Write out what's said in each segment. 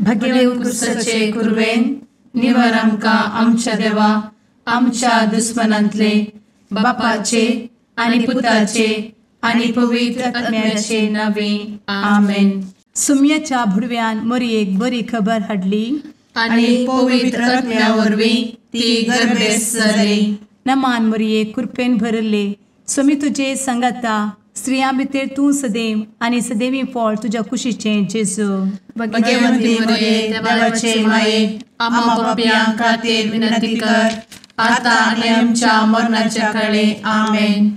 भगेव कुरवेन निवर आमकां आमच्या देवा आमच्या दुस्मनांतले बापाचे आनी पुताचे आनी पवित्र आत्म्याचे नावे आमेन. सुम्याच्या भुडव्यान मोरयेक बरी खबर हाडली आनी पवित्र आत्म्या वरवीं ती गर्भेस्त जाली. नमान मोरये, कृपेन भरले, स्वामी तुजे संगाता, स्त्रियां भितर तूं सदैव आनी सदैवी फळ तुज्या कुशीचें जेजू. भगवंती मोरये, देवाचे माये, आम्हा पापयां खातीर विनंती कर आता आनी आमच्या मरणाच्या काळे. आमेन.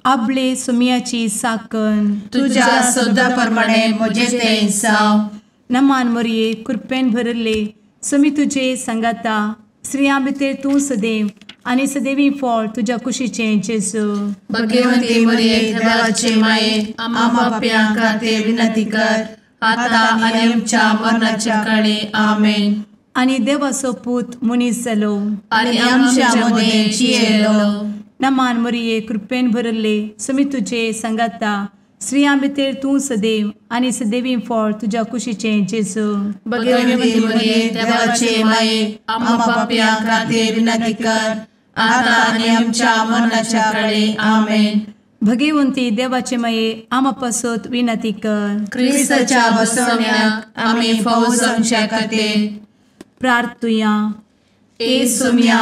आपले सुम्याची साकन तुज्या सदा प्रमाणे म्हजें तें जावं. नमान मोरये, कृपेन भरले, स्वामी तुजे संगाता, स्त्रियां भितर तूं सदैव आनी सदैवी फळ तुज्या कुशीचें जेजू. भगवंती मोरये, देवाचे माये, आम्हा पापयां खातीर विनंती कर आता आनी आमच्या मरणाच्या काळे. आमेन. आनी देवाचो पूत मनीस जालो आनी आमच्या मदें जियेलो. नमान मोरये, कृपेन भरले, स्वामी तुजे संगाता, स्त्रियां भितर तूं सदैव आनी सदैवी फळ तुज्या कुशीचें जेजू. भगवंती मोरये, देवाचे माये, आम्हा पापयां खातीर विनंती कर आता आनी आमच्या मरणाच्या काळे. आमेन. भगवंती देवाचे माये, आम्हा पासत विनंती कर. क्रिस्ताच्या बसवण्याक आमी फावो जावच्या खातीर प्रार्थुया. ए सुम्या,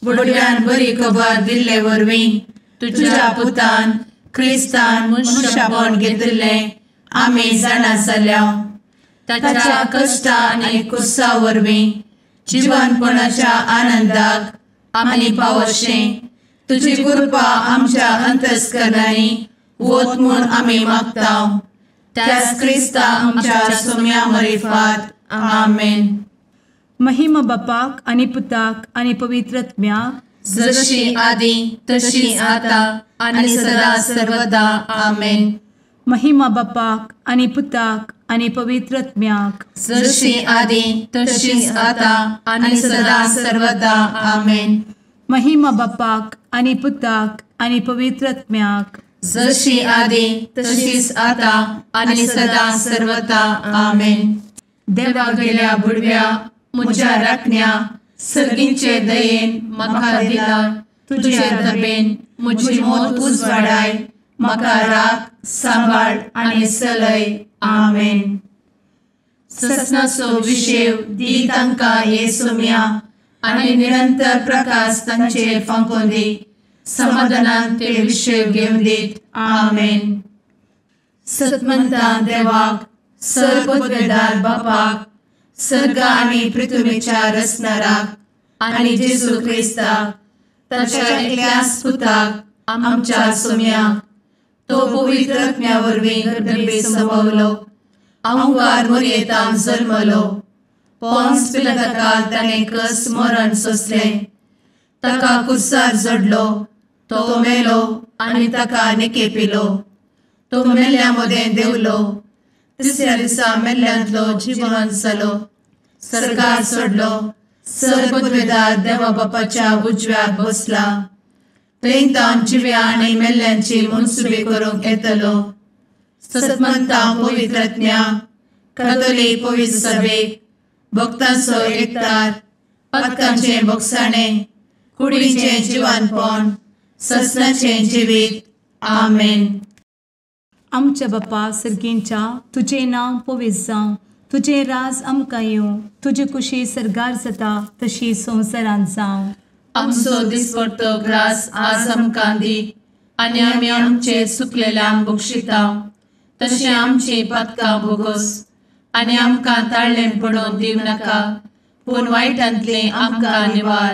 बुडव्यान बरी खबर दिल्ले वरवीं तुज्या पुतान क्रिस्तान मनशापण घेतिल्लें आमी जाणा जाल्या. ताच्या कश्टा आनी कुसा वरवीं जिवनपणाच्या आनंदाक आमी पावशें तुजी कृपा आमच्या अंतस्करणांनी वत म्हूण आमी मागता. त्याच क्रिस्ता आमच्या सुम्या मरिफात. आमेन. महिमा बापाक आनी पुताक आनी पवित्र आत्म्याक, जशी आदी तशी आता आनी सदा सर्वदा. आमेन. महिमा बापाक आनी पुताक आनी पवित्र आत्म्याक, जशी आदी तशी आता आनी सदा सर्वदा. आमेन. महिमा बापाक आनी पुताक आनी पवित्र आत्म्याक, जशी आदी तशीच आता आनी सदा सर्वदा. आमेन. देवा गेल्या बुडव्या म्हज्या राखण्या सर्गींचे दयेन म्हाका दिला तुजे दबेन म्हजी मोत उजवाडाय, म्हाका राख सांबाळ आनी चलय. आमेन. ससनाचो विशेव दी तांकां हे सुम्या आनी निरंतर प्रकाश तांचेर फांकोवन दी, समाधानान ते विशेव घेवन दीत. आमेन. सतमंता देवाक, सर्वपदवेदार बापाक, सर्ग आनी पृथ्वीच्या रचणाराक आनी जेजू क्रिस्ताक ताच्या एकल्याच पुताक आमच्या सुम्याक, तो पवित्र आत्म्या वरवीं गर्भे संभवलो, अहंकार मोरयेतान जल्मलो, पोन्स पिलाताकाल ताणें कस मरण सोंसलें, ताका कुर्सार जडलो, तो मेलो आनी ताका निकेपिलो, तो मेल्ल्या मदें देंवलो, तिसऱ्या दिसा मेल्ल्यांतलो जिवन जालो, सर्गार सोडलो, सर्वपदवेदार देवा बापाच्या उजव्याक बसला, थंय तावन जिव्या आनी मेल्ल्यांची मनसुबी करूंक येतलो. सतमंता पवित्र आत्म्या, कातोलीक पवित्र सभेक, भक्तांचो एकतार, पातकांचें भोगसाणें, कुडीचें जिवानपण, ससनाचें जिवीत. आमेन. आमच्या बापा सर्गींच्या, तुजें नांव पवित्र जावं, तुजें राज आमकां येवं, तुजी कुशी सर्गार जाता तशी संवसारांत जावं. आमचो दिसपडतो ग्रास आज आमकां दी आनी आमी आमचे सुकलेल्यांक बक्षिता तशें आमची पातकां भोगोस आनी आमकां ताळ्ळें पडोवन दिवं नाका, पूण वायटांतलें आमकां निवार.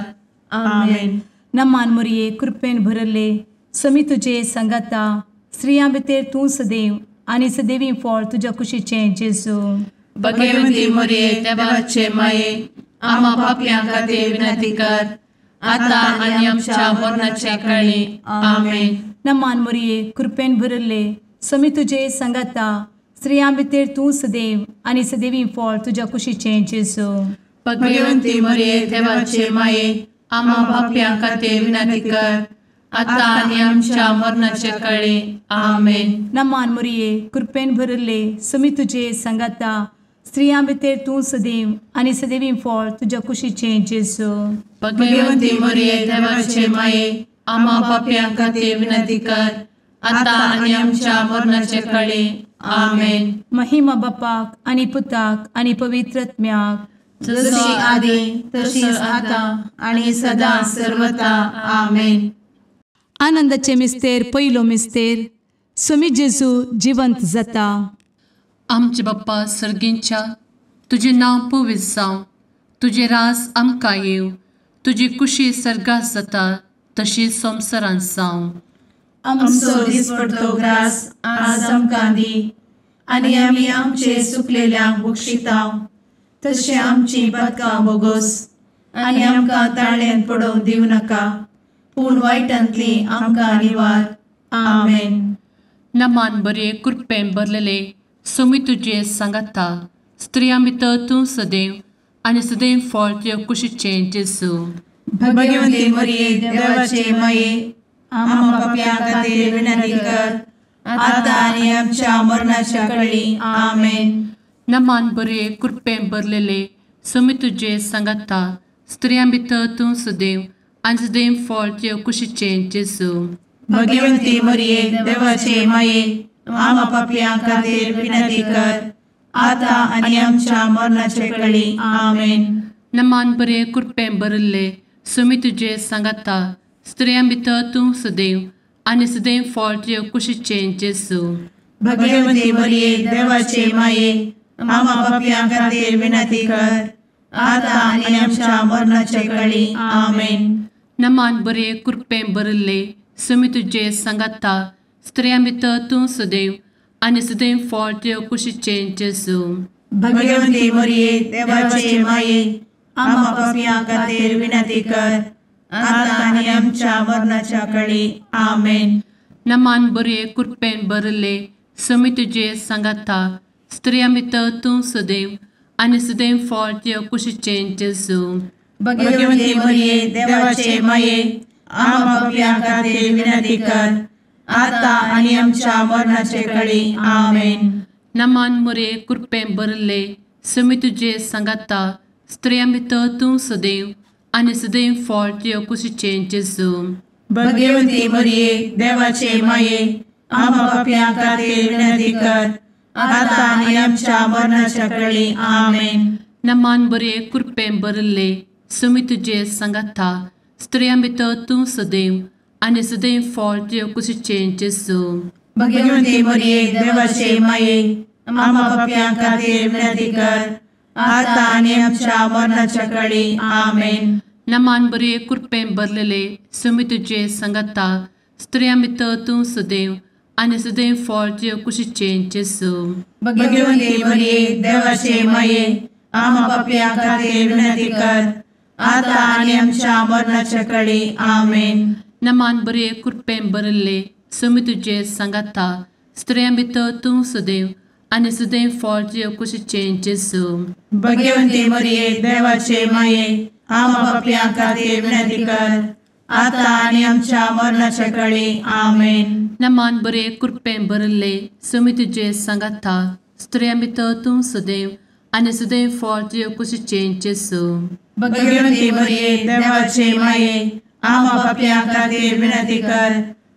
आमेन. नमान मोरये, कृपेन भरले, स्वामी तुजे संगाता, स्त्रियां भितर तूं सदैव आनी सदैवी फळ तुज्या कुशीचें जेजू. भगवंती मोरये, देवाचे माये, आम्हा पापयां खातीर विनंती कर आता आनी आमच्या मरणाच्या काळी. आमेन. नमान मोरये, कृपेन भरले, स्वामी तुजे संगाता, स्त्रियां भितर तूं सदैव आनी सदैवी फळ तुज्या कुशीचें जेजू. भगवंती मोरये, देवाचे माये, आम्हा पापयां खातीर विनंती कर आता आनी आमच्या मरणाच्या काळी. आमेन. नमान मोरये, कृपेन भरले, स्वामी तुजे संगाता, स्त्रियां भितर तूं सदैव आनी सदैवी फळ तुज्या कुशीचें जेजू. भगवंती मरिये देवाचे माये, आम्हा पापयां खातीर विनंती कर, आतां आनी आमच्या मरणाचे कळे. आमेन. महिमा बापाक आनी पुताक आनी पवित्र आत्म्याक, जशी आदी तशीच आतां आनी सदां सर्वता. आमेन. आनंदाचे मिस्तेर पयलो मिस्तेर, स्वामी जेजू जिवंत जाता. आमचे बाप्पा सर्गींच्या, तुजें नांव पवित्र जावं, तुजें राज आमकां येवं, तुजी कुशी सर्गात जाता तशी संवसारांत जावं. आमचो दिसपडतो ग्रास आज आमकां दी, आनी आमी आमचे सुकलेल्यांक बक्षिता तशें आमची पातकां बोगोस, आनी आमकां ताळ्यांत पडोवंक दिवं नाका, पूण वायटांतली आमकां निवार. आमेन. नमान बरे कृपेन भरलेले स्वामी तुजे सांगाता, स्त्रियां भितर तूं सदैव आनी सदैव फळ तुज्या कुशीचें जेजू. भगवंती मरिये देवाचे माये, आम्हा पापयां खातीर विनंती कर, आतां आनी आमच्या मरणाच्या कळी. आमेन. नमान बरे कृपेन भरलेले स्वामी तुजे सांगाता, स्त्रियां भितर तूं सदैव आनी सदैव फळ तुज्या कुशीचें जेजू. भगवंती मरिये देवाचे माये, आम्हा पापयां खातीर विनंती कर, आतां आनी आमच्या मरणाचे कळी. आमेन. नमान बरे कृपेन भरिल्ले स्वामी तुजे सांगाता, स्त्रियां भितर तूं सदैव आनी सदैव फळ तुज्या कुशीचें जेजू. भगवंती मरिये देवाचे माये, आम्हा पापयां खातीर विनंती कर, आतां आनी आमच्या मरणाचे कळी. आमेन. नमान बरे कृपेन भरिल्ले स्वामी तुजे सांगाता, स्त्रियां भितर तूं सदैव आनी सदैव फळ तुज्या कुशीचें जेजू. भगवंती मरिये देवाचे माये, आम्हा पापयां खातीर विनंती कर, आतां आनी आमच्या मरणाच्या कळी. आमेन. नमान बरे कृपेन भरिल्ले स्वामी तुजे सांगाता, स्त्रियां भितर तूं सदैव आनी सदैव फळ तुज्या कुशीचें जेजू. भगवंती मरिये देवाचे माये, आम्हा पापयां खातीर विनंती कर, आतां आनी आमच्या मरणाचे कळी. आमेन. नमान मरिये कृपेन भरिल्ले स्वामी तुजे सांगाता, स्त्रियां भितर तूं सदैव आनी सदैव फळ तुज्या कुशीचें जेजू. भगवंती मरिये देवाचे माये, आम्हा पापयां खातीर विनंती कर, आतां आनी आमच्या मरणाच्या कळी. आमेन. नमान बरे कृपेन भरिल्ले स्वामी तुजे सांगाता, स्त्रियां भितर तूं सदैव आनी सदैव फळ तुज्या कुशीचें जेजू. भगवंती मरिये देवाचे माये, आम्हा पापयां खातीर विनंती कर, आतां आनी आमच्या मरणाच्या कळी. आमेन. नमान बरे कृपेन भरलेले स्वामी तुजे सांगाता, स्त्रियां भितर तूं सदैव आनी सदैव फळ तुज्या कुशीचें जेजू. भगवंती मरिये देवाचे माये, आम्हा पापयां खातीर विनंती कर, आतां आनी आमच्या मरणाच्या कळी. आमेन. नमान बरे कृपेन भरिल्ले स्वामी तुजे सांगाता, स्त्रियां भितर तूं सदैव आनी सदैव फळ तुज्या कुशीचें जेजू. भगवंती मरिये देवाचे माये, आम्हा पापयां खातीर विनंती कर, आतां आनी आमच्या मरणाच्या कळी. आमेन. नमान बरे कृपेन भरिल्ले स्वामी तुजे सांगाता, स्त्रियां भितर तूं सदैव आनी सदैव फळ तुज्या कुशीचें जेजू. भगवंती मरिये देवाचे माये, आम्हा पापयां खातीर विनंती कर,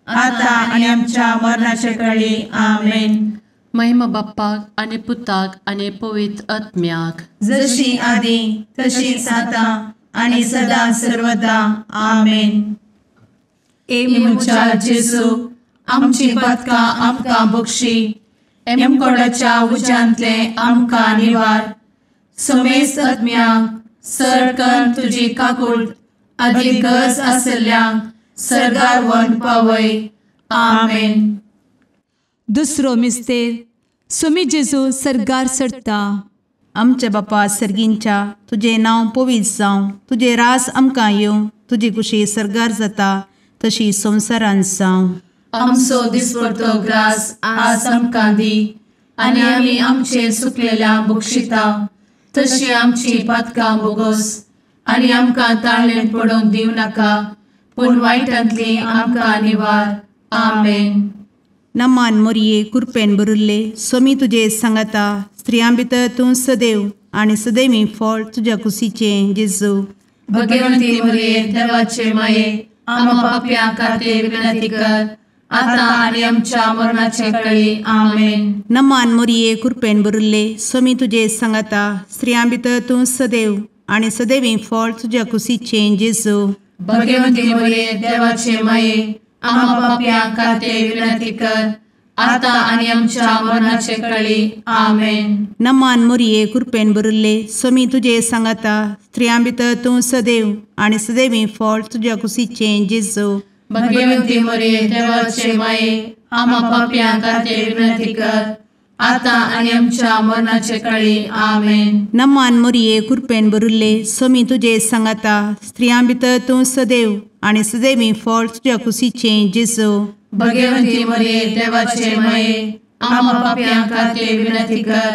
आतां आनी आमच्या मरणाच्या कळी. आमेन. महिमा बाप्पाक आनी पुताक आनी पवित्र आत्म्याक, जशी आदी तशीच आतां आनी सदां सर्वदा. आमेन. ए म्हज्या जेजू, आमची पातकां आमकां बक्षी, एमकोडाच्या उज्यांतले आमकां निवार, समेस्त आत्म्यांक सरकन तुजी काकूट आदी गरज आशिल्ल्यांक सर्गार व्हरून पावय. आमेन. दुसरो मिस्तेर, स्वामी जेजू सर्गार चडटा. आमच्या बापा सर्गींच्या, तुजें नांव पवित्र जावं, तुजें राज आमकां येवं, तुजी कुशी सर्गार जाता तशी संवसारांत जावं. आमचो दिसपडतो ग्रास आज आमकां दी, आनी आमी आमचे सुकलेल्या बक्षिता तशी आमची पातकां बोगोस, आनी आमकां ताळ्ळेंत पडोवंक दिवं नाका, पूण वायटांतली आमकां निवार. आमेन. नमान मोरये कृपेन भरिल्ले स्वामी तुजे सांगाता, स्त्रियां भितर तूं सदैव आनी सदैवी फळ तुज्या कुशीचें जेजू। भगवंती मरिये देवाचे माये आम्हा पाप्यां खातीर विनंती कर आता आनी आमच्या मरणाचे वेळी। आमेन। नमान मरिये कृपेन भरिल्ले स्वामी तुजे सांगाता स्त्रियां भितर तूं सदैव आनी सदैवी फळ तुज्या कुशीचें जेजू। भगवंती मरिये देवाचे माये आम्हा पाप्यां खातीर विनंती कर आता आनी आमच्या मरणाचे वेळी। आमेन। नमान मरिये कृपेन भरिल्ले स्वामी तुजे सांगाता स्त्रियां भितर तूं सदैव आनी सदैवी फळ तुज्या कुशीचें जेजू। भगवंती मरिये देवाचे माये आम्हा पाप्यां खातीर विनंती कर आता आनी आमच्या मरणाचे वेळी। आमेन। नमान मरिये कृपेन भरिल्ले स्वामी तुजे सांगाता स्त्रियां भितर तूं सदैव आनी सदैवी फळ तुज्या कुशीचें जेजू। भगवंती मरिये देवाचे माये आम्हा पाप्यां खातीर विनंती कर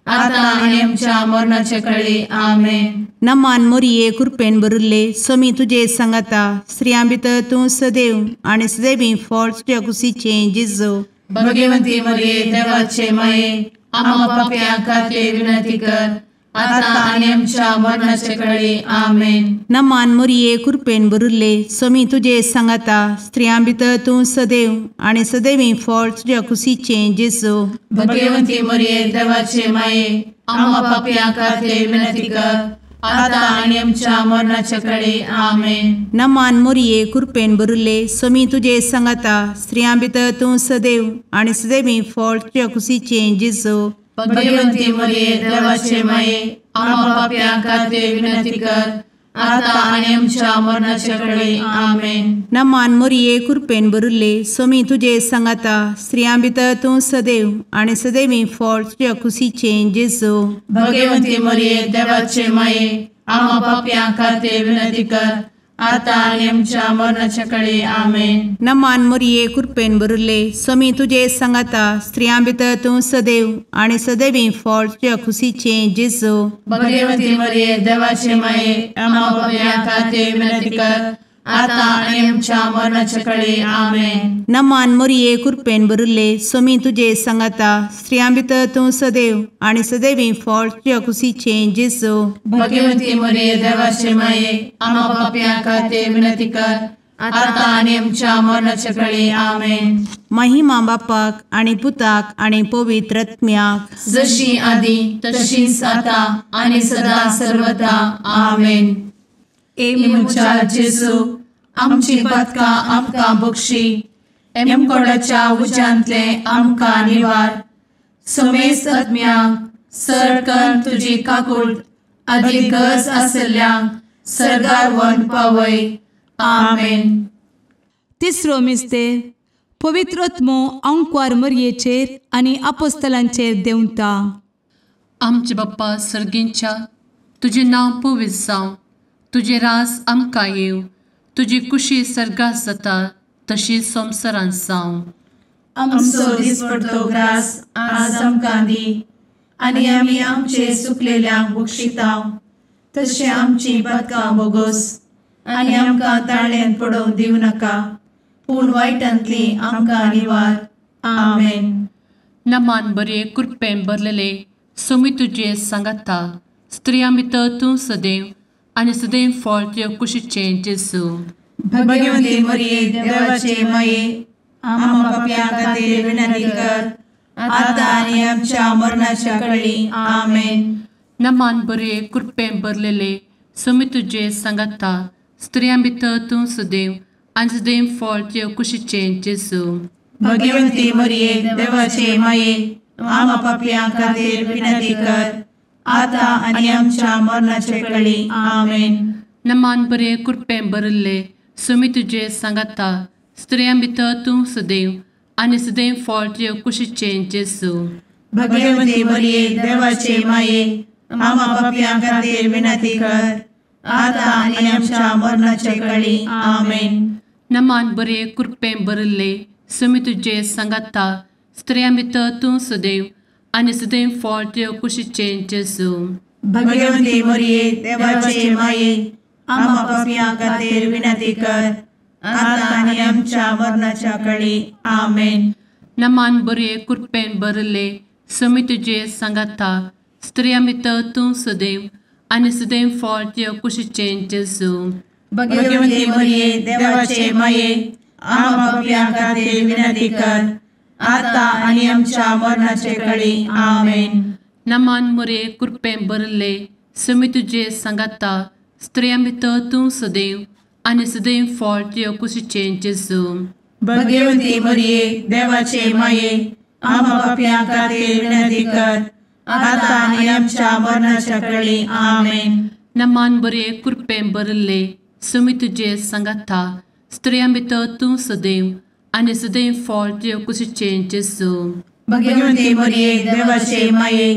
आता आनी आमच्या मरणाचे वेळी। आमेन। नमान मरिये कृपेन भरिल्ले स्वामी तुजे सांगाता स्त्रियां भितर तूं सदैव आनी सदैवी फळ तुज्या कुशीचें जेजू। भगवंती मरिये देवाचे माये आम्हा पाप्यां खातीर विनंती कर आता आनी आमच्या मरणाचे वेळी। आमेन। नमान मरिये कृपेन भरिल्ले स्वामी तुजे सांगाता स्त्रियां भितर तूं सदैव आनी सदैवी फळ तुज्या कुशीचें जेजू। भगवंती मरिये देवाचे माये आम्हा पाप्यां खातीर विनंती कर आता आनी आमच्या मरणाचे वेळी। आमेन। नमान मरिये कृपेन भरिल्ले स्वामी तुजे सांगाता स्त्रियां भितर तूं सदैव आनी सदैवी फळ तुज्या कुशीचें जेजू। भगवंती मरिये देवाचे माये आम्हा पाप्यां खातीर विनंती कर आता आनी आमच्या मरणाचे वेळी। आमेन। नमान मरिये कृपेन भरिल्ले स्वामी तुजे सांगाता स्त्रियां भितर तूं सदैव आनी सदैवी फळ तुज्या कुशीचें जेजू। भगवंती मरिये देवाचे माये आम्हा पाप्यां खातीर विनंती कर आता आनी आमच्या मरणाचे वेळी। आमेन। नमान मरिये कृपेन भरिल्ले स्वामी तुजे सांगाता स्त्रियां भितर तूं सदैव आनी सदैवी फळ तुज्या कुशीचें जेजू। भगवंती मरिये देवाचे माये आम्हा पाप्यां खातीर विनंती कर आता आनी आमच्या मरणाचे वेळी। आमेन। नमान मरिये कृपेन भरिल्ले स्वामी तुजे सांगाता स्त्रियां भितर तूं सदैव आनी सदैवी फळ तुज्या कुशीचें जेजू। भगवंती मरिये देवाचे माये आम्हा पाप्यां खातीर विनंती कर आता आनी आमच्या मरणाचे वेळी। आमेन। महिमा बापाक आनी पुताक आनी पवित्र आत्म्याक जशी आदी तशीच आता आनी सदा सर्वदा। आमेन। ए म्हज्या जेजू आमची पातकां आमकां बक्षी एमकोडाच्या उज्यांतले आमकां निवार समेस्त आत्म्यांक सरकन तुजी काकूट आदी गरज आशिल्ल्यांक सर्गार व्हरून पावय। आमेन। तिसरो मिस्तेर पवित्र आत्मो आंकवार मरयेचेर आनी आपोस्तलांचेर देंवता। आमचे बाप्पा सर्गींच्या तुजें नांव पवित्र जावं, तुजें राज आमकां येवं, तुजी कुशी सर्गात जाता तशी संवसारांत जावं। आमचो दिसपडतो ग्रास आज आमकां दी आनी आमी आमचे सुकलेल्यांक बक्षिता तशें आमची पातकां बोगोस आनी आमकां ताळ्यान पडोवंक दिवं नाका पूण वायटांतली आमकां निवार। आमेन। नमान बरे कृपेन भरलेले स्वामी तुजे सांगाता स्त्रियां भितर तूं सदैव आनी सदैव फळ तुज्या कुशीचें जेजू। भगवंती मरिये देवाचे माये आम्हा पाप्यां खातीर विनंती कर आता आनी आमच्या मरणाच्या वेळी। आमेन। नमान बरे कृपेन भरलेले स्वामी तुजे सांगाता स्त्रियां भितर तूं सदैव आनी सदैव फळ तुज्या कुशीचें जेजू। भगवंती मरिये देवाचे माये आम्हा पाप्यां खातीर विनंती कर आता आनी आमच्या मरणाचे वेळी। आमेन। नमान बरे कृपेन भरिल्ले स्वामी तुजे सांगाता स्त्रियां भितर तूं सदैव आनी सदैव फळ तुज्या कुशीचें जेजू। भगवंती मरिये देवाचे माये आम्हा पाप्यां खातीर विनंती कर आता आनी आमच्या मरणाचे वेळी। आमेन। नमान बरे कृपेन भरिल्ले स्वामी तुजे सांगाता स्त्रियां भितर तूं सदैव आनी सदैव फळ तुज्या कुशीचें जेजू। भगवंती मरिये देवाचे माये आम्हा पाप्यां खातीर विनंती कर आता आनी आमच्या मरणाच्या वेळी। आमेन। नमान बरे कृपेन भरिल्ले समी तुजे सांगाता स्त्रियां भितर तूं सदैव आनी सदैव फळ तुज्या कुशीचें जेजू। भगवती मरिये देवाचे माये आम्हा पाप्यां खातीर विनंती कर आता आनी आमच्या मरणाचे कळी। आमेन। नमान मोरये कृपेन भरिल्ले समी तुजे सांगाता स्त्रियां भितर तूं सदैव आनी सदैव फळ तुज्या कुशीचें जेजू। भगवती मरिये देवाचे माये आम्हा पाप्यां खातीर विनंती कर आता आनी आमच्या मरणाच्या कळी। आमेन। नमान बरे कृपेन भरिल्ले समी तुजे सांगाता स्त्रियां भितर तूं सदैव आनी सदैव फळ तुज्या कुशीचें जेजू। भगवती मरिये देवाचे माये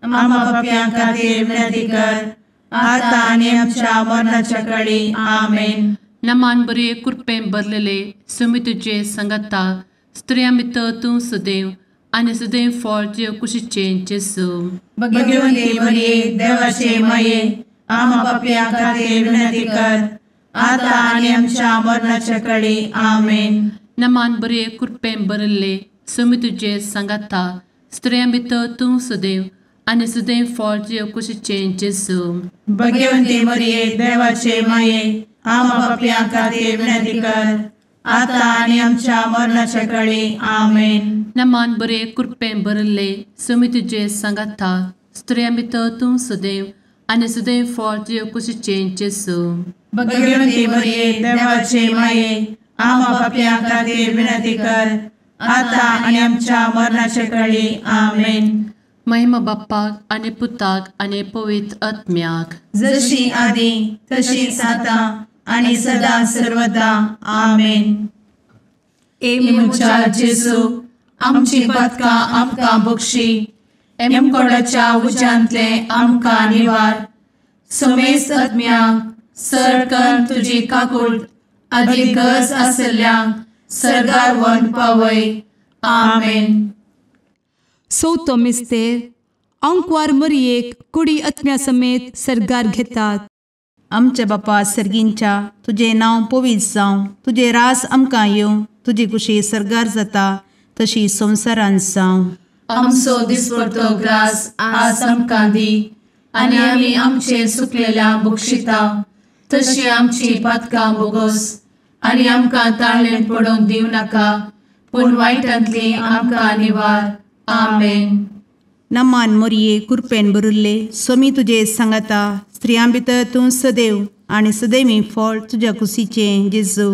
आम्हा पाप्यां खातीर विनंती कर आता आनी आमच्या मरणाच्या कळी। आमेन। नमान बरे कृपेन भरिल्ले समी तुजे सांगाता स्त्रियां भितर तूं सदैव आनी सदैव फळ तुज्या कुशीचें जेजू। भगवती मरिये देवाचे माये आम्हा पाप्यां खातीर विनंती कर आता आनी आमच्या मरणाच्या कळी। आमेन। नमान बरे कृपेन भरिल्ले समी तुजे सांगाता स्त्रियां भितर तूं सदैव आनी सदैव फळ तुज्या कुशीचें जेजू। भगवती मरिये देवाचे माये आम्हा पाप्यां खातीर विनंती कर आता आनी आमच्या मरणाच्या कळी। आमेन। नमान बरे कृपेन भरिल्ले समी तुजे सांगाता स्त्रियां भितर तूं सदैव आनी सदैव फळ तुज्या कुशीचें जेजू। भगवती मरिये देवाचे माये आम्हा पाप्यां खातीर विनंती कर आता आनी आमच्या मरणाच्या कळी। आमेन। महिमा बाप्पाक आनी पुताक आनी पवित्र आत्म्याक, जशी आदी तशीच आता आनी सदा सर्वदा। आमेन। ए म्हज्या जेजू आमची पातकां आमकां बक्षी, एमकोडाच्या उज्यांतले आमकां निवार, समेस्त आत्म्यांक सरकन तुजी काकूट आदी गरज आसल्ल्यांक सर्गार व्हरून पावय। आमेन। चवथो मिस्तेर आंकवार मरियेक कुडी आत्म्या समेत सर्गार घेतात। आमच्या बापा सर्गींच्या तुजें नांव पवित्र जावं, तुजें राज आमकां येवं, तुजी कुशी सर्गार जाता तशी संवसारांत जावं। आमचो दिसपडतो ग्रास आज आमकां दी आनी आमी आमचे सुकलेल्या बक्षिता तशी आमची पातकां बोगोस आनी आमकां ताळेन पडोवंक दिवं नाका पूण वायटांतली आमकां निवार। आमेन। नमान मोरये कृपेन भरिल्ले स्वामी तुजे सांगाता स्त्रियां भितर तूं सदैव आनी सदैवी फळ तुज्या कुशीचें जेजू।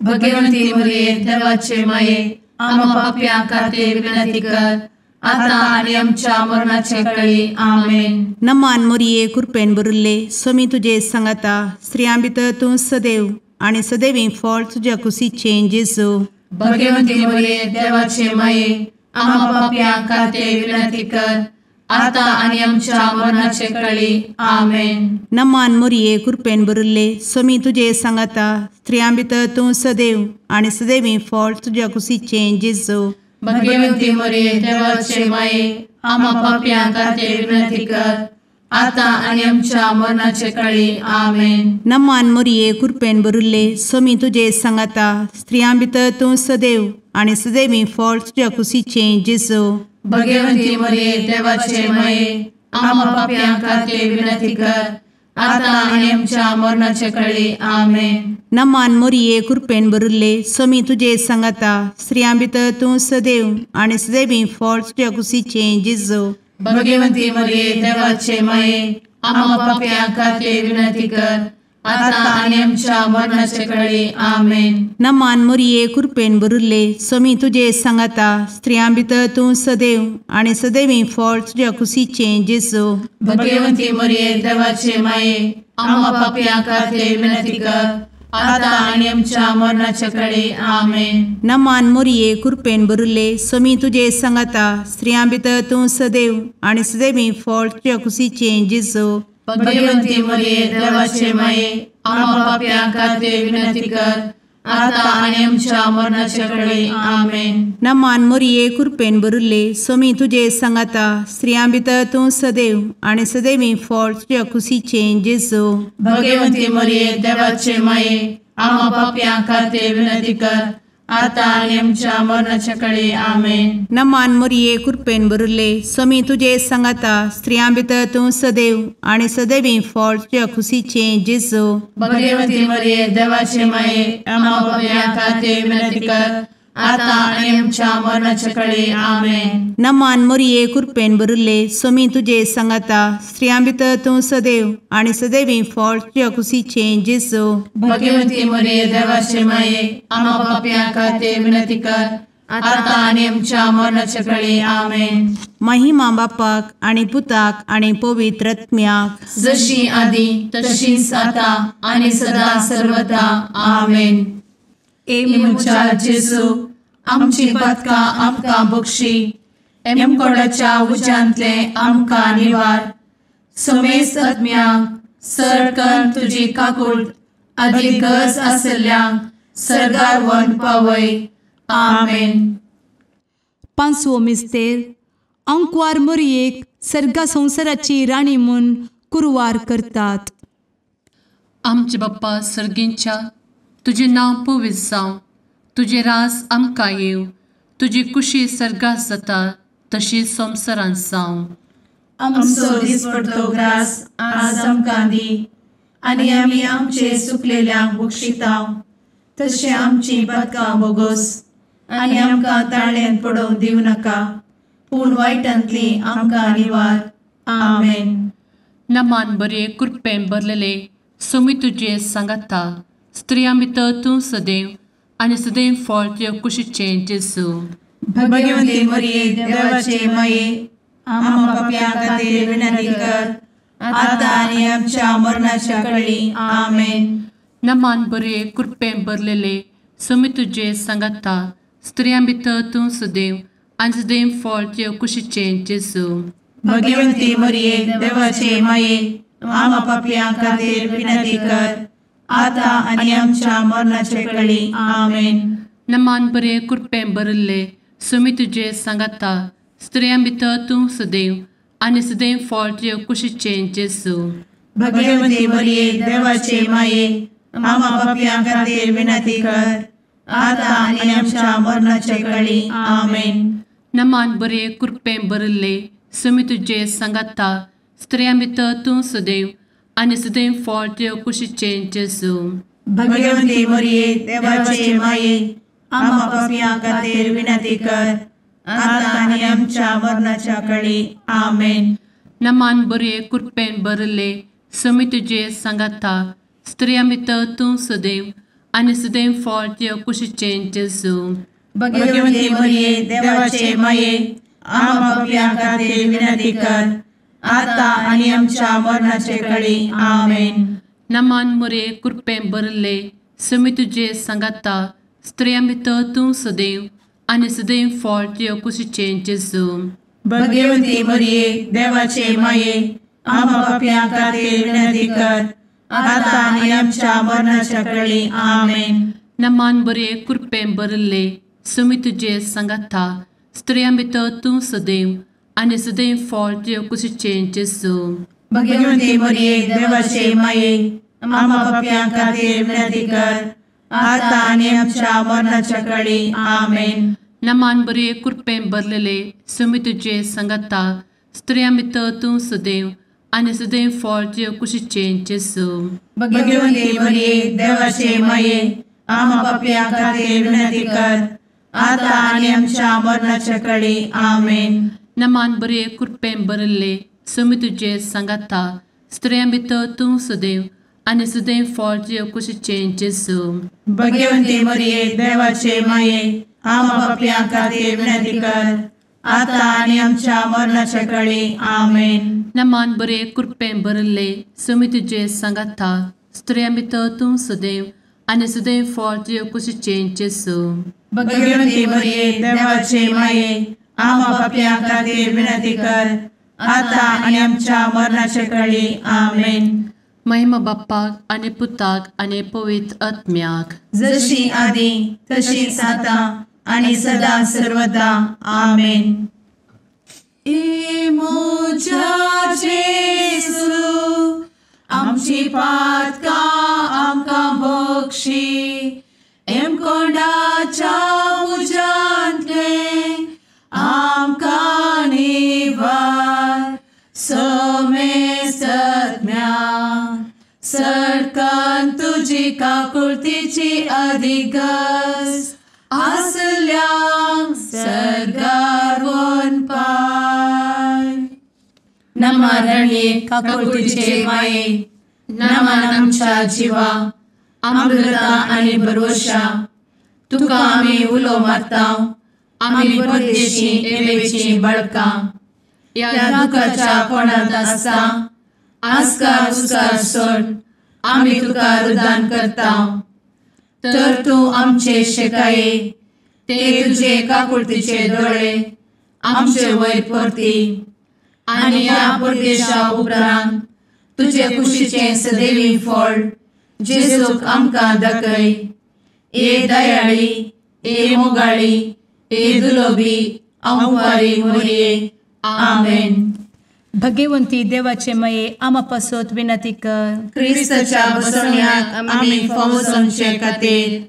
भगवंती मोरये देवाचे माये आम्हा पाप्यां खातीर विनंती कर आता आनी आमच्या मरणाचे कळी। आमेन। नमान मोरये कृपेन भरिल्ले स्वामी तुजे सांगाता स्त्रियां भितर तूं सदैव आनी सदैवी फळ तुज्या कुशीचें जेजू। भगवंती मोरये देवाचे माये आम्हा पाप्यां खातीर विनंती कर आता आनी आमच्या मरणाचे कळी। आमेन। नमान मोरये कृपेन भरिल्ले स्वामी तुजे सांगाता स्त्रियां भितर तूं सदैव आनी सदैवी फळ तुज्या कुशीचें जेजू। भगवंती मोरये देवाचे माये आम्हा पाप्यां खातीर विनंती कर आता आनी आमच्या मरणाचे कळी। आमेन। नमान मोरये कृपेन भरिल्ले स्वामी तुजे सांगाता स्त्रियां भितर तूं सदैव आनी सदैवी फळ तुज्या कुशीचें जेजू। भगवंती मोरये देवाचे माये आम्हा पाप्यां खातीर विनंती कर आता आनी आमच्या मरणाचे कळी। आमेन। नमान मोरये कृपेन भरिल्ले स्वामी तुजे सांगाता स्त्रियां भितर तूं सदैव आनी सदैवी फळ तुज्या कुशीचें जेजू। भगवंती मोरये देवाचे माये आम्हा पाप्यां खातीर विनंती कर आता आनी आमच्या मरणाचे कळी। आमेन। नमान मोरये कृपेन भरिल्ले स्वामी तुजे सांगाता स्त्रियां भितर तूं सदैव आनी सदैवी फळ तुज्या कुशीचें जेजू। भगवंती मोरये देवाचे माये आम्हा पाप्यां खातीर विनंती कर आता आनी आमच्या मरणाचे कळी। आमेन। नमान मोरये कृपेन भरिल्ले स्वामी तुजे सांगाता स्त्रियां भितर तूं सदैव आनी सदैवी फळ तुज्या कुशीचें जेजू। भगवंती मोरये देवाचे माये आम्हा पाप्यां खातीर विनंती कर आता आनी आमच्या मरणाचे कळी। आमेन। नमान मोरये कृपेन भरिल्ले स्वामी तुजे सांगाता स्त्रियां भितर तूं सदैव आनी सदैवी फळ तुज्या कुशीचें जेजू। भगवंती मोरये देवाचे माये आम्हा पाप्यां खातीर विनंती कर आतां आनी आमच्या मरणाच्या कळे. आमेन. नमान मोरये कृपेन भरिल्ले, स्वामी तुजे सांगाता, स्त्रियां भितर तूं सदैव आनी सदैवी फळ तुज्या खुशीचें जेजू. भगवती मरिये देवाचे माये, आम्हा पाप्यां खातीर विनंती कर, आतां आनी आमच्या मरणाच्या कळे. आमेन. नमान मोरये कृपेन भरिल्ले, स्वामी तुजे सांगाता, स्त्रियां भितर तूं सदैव आनी सदैवी फळ तुज्या खुशीचें जेजू. भगवती मरिये देवाचे माये, आम्हा पाप्यां खातीर विनंती कर, आतां आनी आमच्या मरणाच्या कळे. आमेन. महिमा बापाक आनी पुताक आनी पवित्र आत्म्याक, जशी आदी तशीच आतां आनी सदा सर्वदा. आमेन. ए म्हज्या जेजू, आमची पातकां आमकां बक्षी, एमकोडाच्या उज्यांतले आमकां निवार, समेस्त आत्म्यांक सरकन तुजी काकूट आदी गरज आशिल्ल्यांक सर्गार व्हरून पावय. आमेन. पांचवो मिस्तेर. आंकवार मोरयेक सर्गा संवसाराची राणी म्हूण कुरवार करतात. आमचे बाप्पा सर्गींच्या, तुजें नांव पवित्र जावं, तुजें राज आमकां येवं, तुजी कुशी सर्गात जाता तशी संवसारांत जावं. आमचो दिसपडतो ग्रास आज आमकां दी, आनी आमी आमचे सुकलेल्यांक बक्षितांव, तशें आमची पातकां बोगोस, आनी आमकां ताळ्यांत पडोवंक दिवं नाका, पूण वायटांतली आमकां निवार. आमेन. नमान बरे कृपेन भरलेले, स्वामी तुजे सांगाता, स्त्रियां भितर तूं सदैव आनी सदैव फळ तुज्या कुशीचें जेजू. भगवती मरिये देवाचे माये, आम्हा पाप्यां खातीर विनंती कर, आतां आनी आमच्या मरणाच्या कळी. आमेन. नमान बरे कृपेन भरलेले, स्वामी तुजे सांगाता, स्त्रियां भितर तूं सदैव आनी सदैव फळ तुज्या कुशीचें जेजू. भगवती मरिये देवाचे माये, आम्हा पाप्यां खातीर विनंती कर, आतां आनी आमच्या मरणाच्या कळी. आमेन. नमान बरे कृपेन भरिल्ले, स्वामी तुजे सांगाता, स्त्रियां भितर तूं सदैव आनी सदैव फळ तुज्या कुशीचें जेजू. भगवती मरिये देवाचे माये, आम्हा पाप्यां खातीर विनंती कर, आतां आनी आमच्या मरणाच्या कळी. आमेन. नमान बरे कृपेन भरिल्ले, स्वामी तुजे सांगाता, स्त्रियां भितर तूं सदैव आनी सदैव फळ तुज्या कुशीचें जेजू. भगवती मरिये देवाचे माये, आम्हा पाप्यां खातीर विनंती कर, आतां आनी आमच्या मरणाच्या कळी. आमेन. नमान बरे कृपेन भरिल्ले, स्वामी तुजे सांगाता, स्त्रियां भितर तूं सदैव आनी सदैव फळ तुज्या कुशीचें जेजू. भगवती मरिये देवाचे माये, आम्हा पाप्यां खातीर विनंती कर, आतां आनी आमच्या मरणाचे कळी. आमेन. नमान मरिये कृपेन भरिल्ले, स्वामी तुजे सांगाता, स्त्रियां भितर तूं सदैव आनी सदैव फळ तुज्या कुशीचें जेजू. भगवती मरिये देवाचे माये, आम्हा पाप्यां खातीर विनंती कर, आतां आनी आमच्या मरणाच्या कळी. आमेन. नमान बरे कृपेन भरिल्ले, स्वामी तुजे सांगाता, स्त्रियां भितर तूं सदैव आनी सदैव फळ तुज्या कुशीचें जेजू. भगवती मरिये देवाचे माये, आम्हा पाप्यां खातीर विनंती कर, आतां आनी आमच्या मरणाच्या कळी. आमेन. नमान बरे कृपेन भरलेले, स्वामी तुजे सांगाता, स्त्रियां भितर तूं सदैव आनी सदैव फळ तुज्या कुशीचें जेजू. भगवती मरिये देवाचे माये, आम्हा पाप्यां खातीर विनंती कर, आतां आनी आमच्या मरणाच्या कळी. आमेन. नमान बरे कृपेन भरिल्ले, स्वामी तुजे सांगाता, स्त्रियां भितर तूं सदैव आनी सदैव फळ तुज्या कुशीचें जेजू. भगवती मरिये देवाचे माये, आम्हा पाप्यां खातीर विनंती कर, आतां आनी आमच्या मरणाच्या कळी. आमेन. नमान बरे कृपेन भरिल्ले, स्वामी तुजे सांगाता, स्त्रियां भितर तूं सदैव आनी सदैव फळ तुज्या कुशीचें जेजू. भगवती मरिये देवाचे माये, आम्हा पाप्यां खातीर विनंती कर, आतां आनी आमच्या मरणाच्या कळी. आमेन. महिमा बाप्पाक आनी पुताक आनी पवित्र आत्म्याक, जशी आदी तशीच आतां आनी सदा सर्वदा. आमेन. ए म्हज्या जेजू, आमची पातकां आमकां बक्षी, एमकोंडाच्या तुजी काकुळतीची अधिगस आसल्यांक सर्गार वनपाय. नमा रणये काकुळतीचे माये, नमन आमच्या जिवा, अमृता आनी भरवशा, तुका आमी उलो मारता, आमी परदेशी एवेची बळकां, ह्या दुखाच्या कोणांत आसता आस्कार उस्कार सोड आमी तुका रुदान करता. तर तूं आमचे शेकाये ते तुजे काकुळतीचे दोळे आमचे वयर परती आनी ह्या परदेशा उपरांत तुजे कुशीचें सदैवी फळ जेजूक आमकां दाखय. ए दयाळी, ए मोगाळी, ए दुलोबी अंवारी मोरये. आमेन. भगवंती देवाचे मये आमा पासत विनंती कर. क्रिस्ताच्या बसवण्याक आमी फावो जावचे खातीर.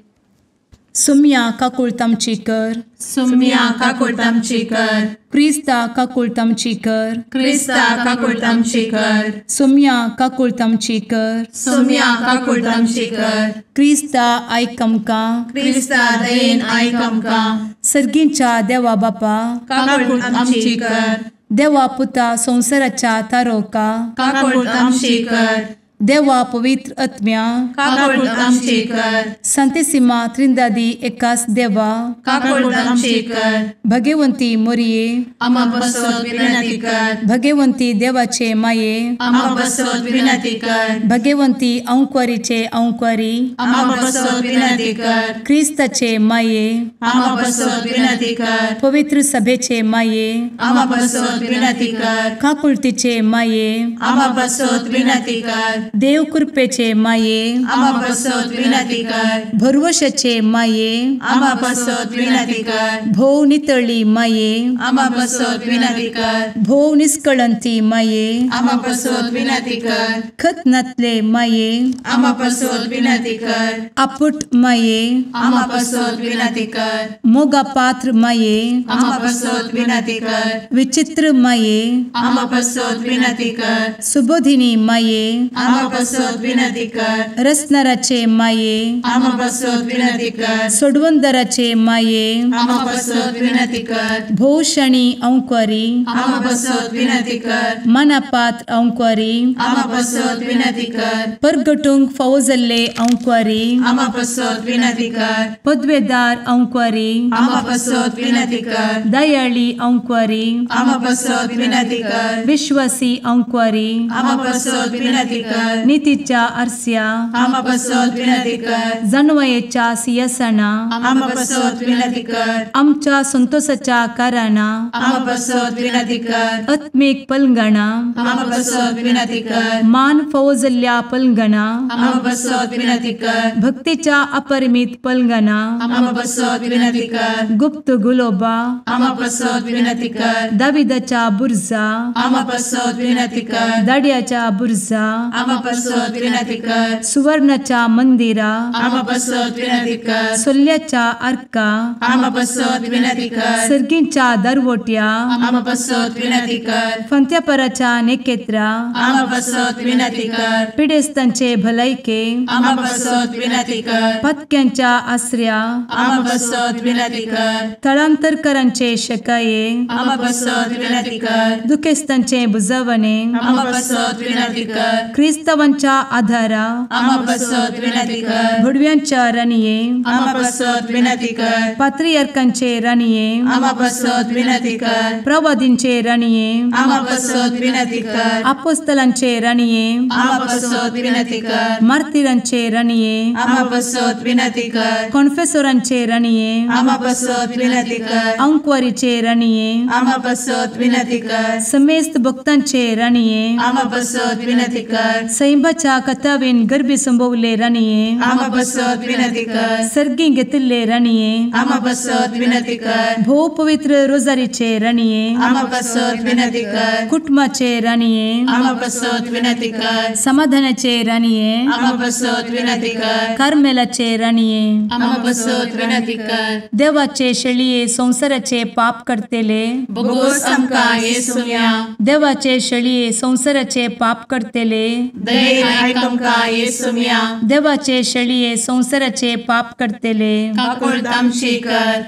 सुम्या काकुळतामची कर. सुम्या काकुळतामची कर. क्रिस्ता काकुळतामची कर. क्रिस्ता काकुळतामची कर. सुम्या काकुळतामची कर. सुम्या काकुळतामची कर. क्रिस्ता आयक आमकां. क्रिस्ता दयेन आयक आमकां. सर्गींच्या देवा बापा काकुळतामची कर. देवा पुता संवसाराच्या तारोका काकुळतामची कर. देवा पवित्र आत्म्या काकुळतामची कर. संतेसिमा त्रिंदादी एकास देवा काकुळतामची कर. भगवंती मोरये आमा पासत विनंती कर. भगवंती देवाचे माये आमा पासत विनंती कर. भगवंती अंकुरीचे अंकुरी आमा पासत विनंती कर. क्रिस्ताचे माये आमा पासत विनंती कर. पवित्र सभेचे माये आमा पासत विनंती कर. काकुळतीचे माये आमा पासत विनंती कर. देव कृपेचे माये आमा पासत विनंती कर. भरवशाचे माये आमा पासत विनंती कर. भोव नितळी माये आमा पासत विनंती कर. भोव निष्कळंती माये आमा पासत विनंती कर. खत नातले माये आमा पासत विनंती कर. आपुट माये आमा पासत विनंती कर. मोगा पात्र माये आमा पासत विनंती कर. विचित्र माये आमा पासत विनंती कर. सुबोधिनी माये आमा पासत विनंती कर. रसनाराचे माये आमा पासत विनंती कर. सोडवंदराचे माये आमा पासत विनंती कर. भोवशणी अंकुरी आमा पासत विनंती कर. मनापात्र अंकुरी आमा पासत विनंती कर. परगटूंक फावो जाल्ले अंकुरी आमा पासत विनंती कर. पदवेदार अंकुरी आमा पासत विनंती कर. दयाळी अंकुरी आमा पासत विनंती कर. विश्वासी अंकुरी आमा पासत विनंती कर. नितीच्या आरस्या आमा पासत विनंती कर. जानवयेच्या सिंहासना आमा पासत विनंती कर. आमच्या संतोषाच्या कारणा आमा पासत विनंती कर. आत्मीक पलंगणा आमा पासत विनंती कर. मान फावो जाल्ल्या पलंगणा आमा पासत विनंती कर. भक्तीच्या अपरिमित पलंगणा आमा पासत विनंती कर. गुप्त गुलोबा आमा पासत विनंती कर. दाविदाच्या बुर्जा आमा पासत विनंती कर. दाड्याच्या बुर्जा आमा पासत विनंती कर. सुवर्णाच्या मंदिरा आमा पासत विनंती कर. सोल्ल्याच्या आर्का आमा पासत विनंती कर. सर्गींच्या दरवट्या आमा पासत विनंती कर. फंत्यापराच्या नेकेत्रा आमा पासत विनंती कर. पिडेस्तांचे भलायके आमा पासत विनंती कर. पत्क्यांच्या आसऱ्या आमा पासत विनंती कर. थळांतरकरांचे शकाये आमा पासत विनंती कर. दुखेस्तांचे बुजवणे आमा पासत विनंती कर. क्रिस्तावांच्या आधारा आमा पासत विनंती कर. भुडव्यांच्या राणये आमा पासत विनंती कर. पात्रियार्कांचे राणये आमा पासत विनंती कर. प्रवादींचे राणये आमा पासत विनंती कर. आपोस्तलांचे राणये आमा पासत विनंती कर. मार्तिरांचे राणये आमा पासत विनंती कर. कॉन्फेसोरांचे राणये आमा पासत विनंती कर. अंकुवारीचे राणये आमा पासत विनंती कर. समेस्त भक्तांचे राणये आमा पासत विनंती कर. सैंबाच्या कथावेन गर्भी संभवले राणये आमा पासत विनंती कर. सर्गी घेतिल्ले राणये आमा पासत विनंती कर. भोव पवित्र रोजारीचे राणये आमा पासत विनंती कर. कुटुंबाचे राणये आमा पासत विनंती कर. समाधानाचे राणये आमा पासत विनंती कर. कार्मेलाचे राणये आमा पासत विनंती कर. देवाचे शेळये संवसाराचे पाप करतेले बोगोस आमकां येसुम्या देवाचे शेळये संवसाराचे पाप करतेले दयेन आयक आमकां येसुम्या. देवाचे शेळये संवसाराचे पाप करतले काकुळट आमची कर.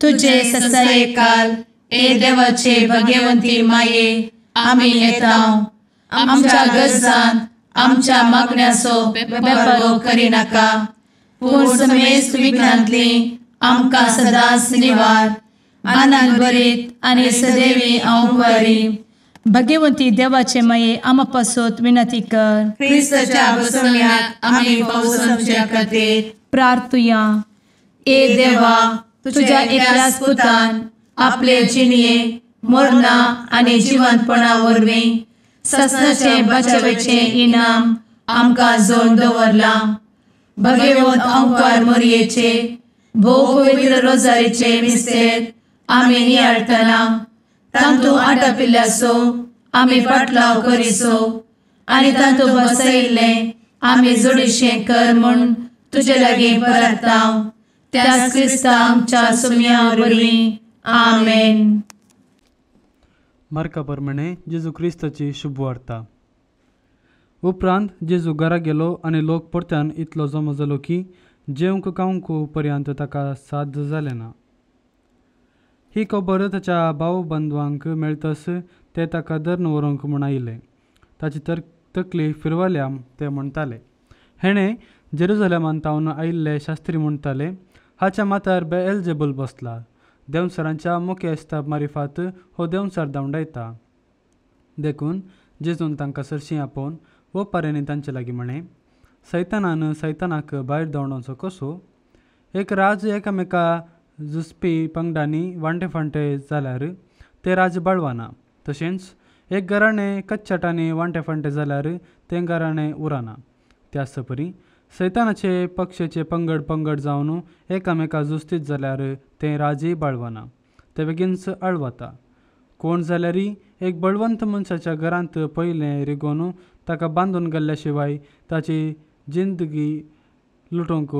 तुजे ससायेकाल ए देवाचे भगवंती माये आमी येता आमच्या गरजान आमच्या मागण्याचो बेपर्वो करिनाका पूण समेस्त विघ्नांतली आमकां सदांच निवार. आनंद भरीत आनी सदैवी अंवकारी. भगवंती देवाचे माये आमा पासत विनंती कर. क्रिस्ताच्या बसवण्याक आमी पावसाच्या खातीर प्रार्थुया. ए देवा तुझ्या एकल्याच पुतान आपले जिणये मरणा आनी जिवंतपणा वरवीं ससनाचे बचावेचे इनाम आमकां जोड दवरलां. भगवंत अंकार मोरयेचे भोव पवित्र रोजारीचे मिस्तेर आमी नियाळटना तांतू आटापिल्ल्याचो आमी पाटलाव करिसो आनी तांतू बसयिल्लें आमी जोडीशें कर म्हूण तुजे लागीं परता त्याच क्रिस्ता आमच्या सुम्या वरवीं. आमेन. मार्का प्रमाणे जेजू क्रिस्ताची शुभवार्ता. उपरांत जेजू घरा गेलो आनी लोक परत्यान इतलो जमो जालो की जेवंक खावंक पर्यंत ताका साद जालें ना. ही खबर ताच्या भाव बंधवांक मेळतस ते ताका धरून व्हरूंक म्हूण आयले. ताची तकली फिरवल्या ते म्हणटाले. हेणें जेरुजलेमान तावन आयिल्ले शास्त्री म्हणटाले हाच्या माथ्यार बेएलजेबूल बसला, देंवचारांच्या मुखेस्ता मारिफात हो देंवचार धांवडायता. देखून जेजून तांकां सरशीं आपोवन वपाऱ्यांनी तांचे लागीं म्हणें, सैतानान सैतानाक भायर धांवडावचो कसो? एक राज एकामेका झुजपी पंगडांनी वांटे फांटे जाल्यार तें राज बाळवाना, तशेंच एक घराणें कच्चाटांनी वांटे फांटे जाल्यार तें घराणें उरना. त्याच परी सैतानाचे पक्षेचे पंगड पंगड जावन एकामेका झुजतीत जाल्यार तें राजय बाळवाना, तें बेगीनच आळवता. कोण जाल्यारय एक बळवंत मनशाच्या घरांत पयलें रिगोवन ताका बांदून घाल्ल्या शिवाय ताची जिंदगी लुटोवंक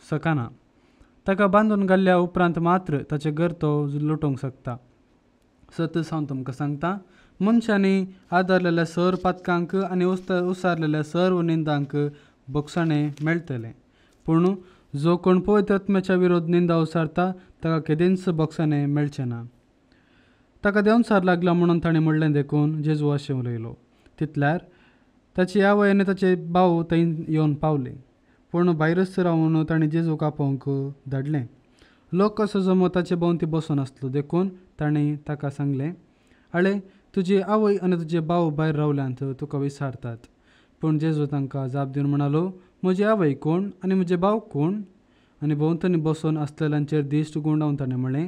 शकना. ताका बांदून घाल्ल्या उपरांत मात्र ताचें घर तो लुटोवंक शकता. सत हांव तुमकां सांगता, मनशांनी आदारलेल्या सर पातकांक आनी उसारलेल्या सर्व निंदांक बोगसाणें मेळटलें, पूण जो कोण पवित्र आत्म्याच्या विरोध निंदा उसारता ताका केदींच बोगसाणें मेळचें ना. ताका देंवचार लागला म्हणून ताणें म्हणलें देखून जेजू अशें उलयलो. तितल्यार ताची आवय आनी ताचे भाव थंय येवन पावले, पूण भायरच रावन ताणें जेजूक आपोवंक धाडलें. लोक कसो जमो ताचे भोंवती बसून आसलो देखून ताणें ताका सांगलें, आळे तुजी आवय आनी तुजे भाव भायर रावल्यांत तुका विचारतात. पूण जेजू तांकां जाप दिवन म्हणालो, म्हजी आवय कोण आनी म्हजे भाव कोण? आनी भोंवतणी बसून आसलेल्यांचेर दिश्ट गुंडावन ताणें म्हणलें,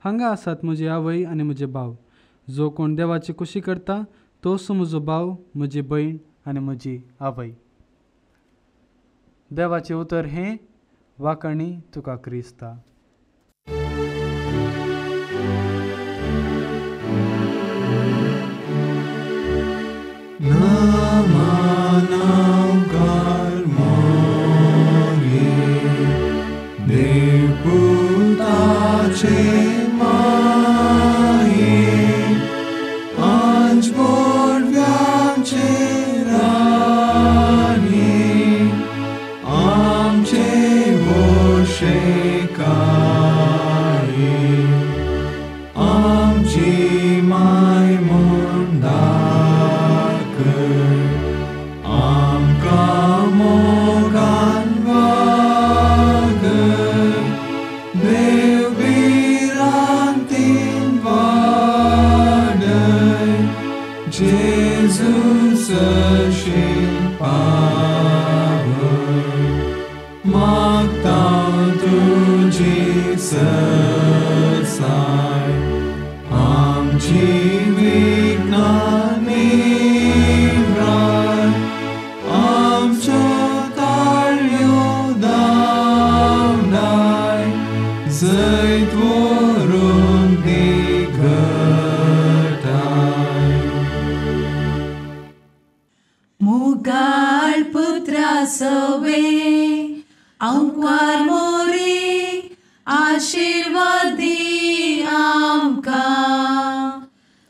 हांगा आसात म्हजी आवय आनी म्हजे भाव. जो कोण देवाची खुशी करता तोच म्हजो भाव, म्हजी भयण आनी म्हजी आवय. देवाचें उतर हें वाखाणी तुका क्रिस्ता.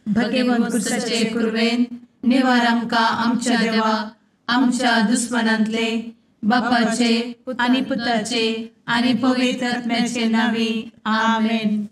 भगवंत कुर्साचे कुर्वेन निवार आमकां आमच्या देवा आमच्या दुस्मनांतले बापाचे आनी पुताचे आनी पवित्र आत्म्याचे नांवी आमेन.